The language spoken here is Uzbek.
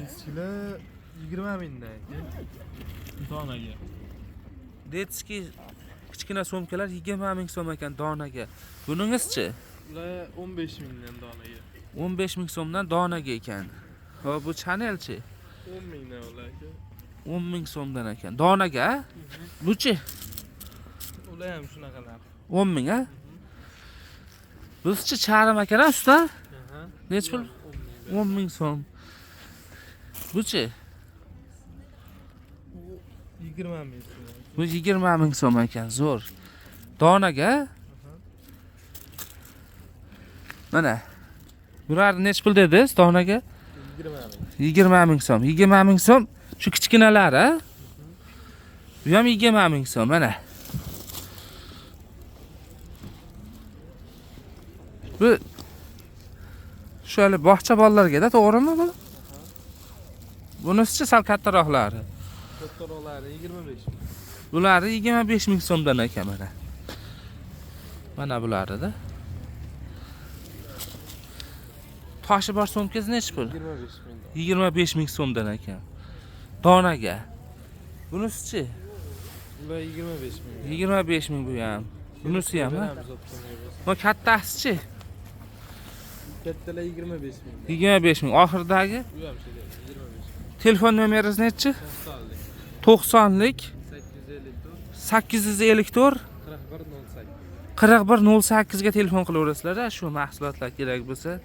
Disklar 20 mingdan aka. Donaga. Detskiy kichkina sumkalar 20 ming so'm ekan donaga. Buningizchi? Ular 15 mingdan donaga. 15 ming so'mdan donaga ekan. Xo'p, bu Chanelchi? 10 mingdan ular aka. 10 ming so'mdan ekan. Donaga? A? Buchi? Ular ham shunaqa narx. 10 ming, a? Bizchi charm ekan, a, usta? Aha. Nechi pul? 10 ming. 10 ming so'm. Buchi? U 20 ming so'm. Bu 20 ming so'm ekan, zo'r. Donaga? A? Mana. Bular nechi pul dedingiz donaga? 20 ming. 20 ming so'm. 20 ming so'm shu kichkinalar, a? Bu ham 20 ming so'm, mana. Bu shu hali bog'cha bolalarga-da, to'g'rimi bu? Bunisichi sal kattaroqlari. Kattaroqlari 25 ming. Bulari 25 ming so'mdan ekan mana. Mana bularida. Toshi bor so'mkangiz nechi pul? 25 ming. 25 ming so'mdan ekan. Donaga. Bunisichi? Ular 25 ming. 25 ming bu ham. Bunisi ham, ha? Beramiz optimga bo'lsa. Bu kattasichi? Kattalar 25 ming. 25 ming. Oxiridagi U ham shunday 25 ming. telefon nomeringiz nechi? 90lik 90lik 854 854 41 08. 41 08 ga telefon qilaverasizlar, shu mahsulotlar kerak bo'lsa.